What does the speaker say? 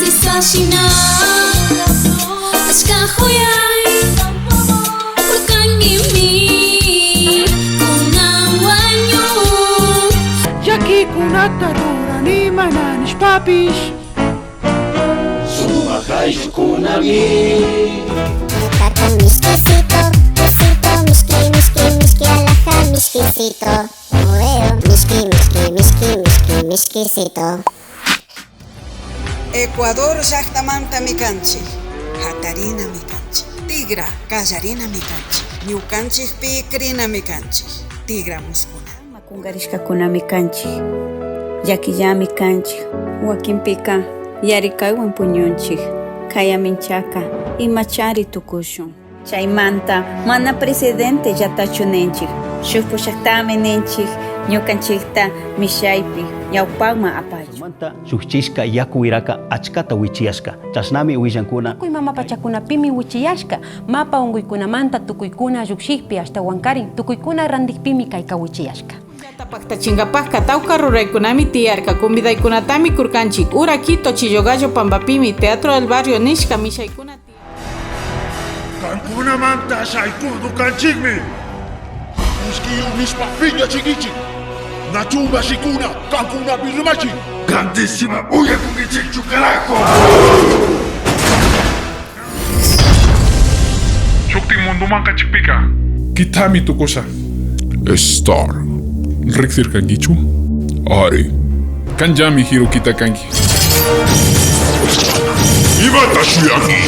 Sisashina Achka huyay Kurkanimi Kunan wañu Llakikunata rurani mana nishpapish. Sumak ayllukunami. Ñukaka mishkisito, osito, mishki, mishki, mishki, alhaja, mishkisito. Oeo, mishki, mishki, mishki, mishki, mishkisito. Ecuador llaktamantami kanchik, hatarinami kanchik, tigra kallarinami kanchik, ñukanchikpi crinami kanchik, tigramuskuna. Kungarishkakunami kanchik, llakillami kanchik, wakinpika yarikaywan puñunchik, kayaminchaka imachari tukushun. Chaymanta mana presidente llatachu ninchik, shuk pushaktami ninchik, ñukanchikta mishaypi ñawpakman apachun. Manta shukchishka yaku wiraka achkata wichiyashka. Chashnami willankuna. Tukuy mama pachakunapimi wichiyashka, mapa unkuykunamanta tukuykuna llukshikpi ashtawankarin tukuykuna rantikpimi kayka wichiyashka. Pactachinkapakka tawka ruraykunami tiyarka convidaykunatami kurkanchik Ura Quito Chillogallo pampapimi Teatro del Barrio nishka mishaykuna Kankunamanta shaykudu kanchikmi. Mushkiyuq nishpa piñachinkichik. Nachumba shikuna kankunapi rimachin. Grandísima uyakunkichikchu carajo. Shuktin munduman kachikpika. Kitami tukusha. Star. Riqsirqankichu? Ari. Kanllami Hirokita kanki. Imata shuyanki?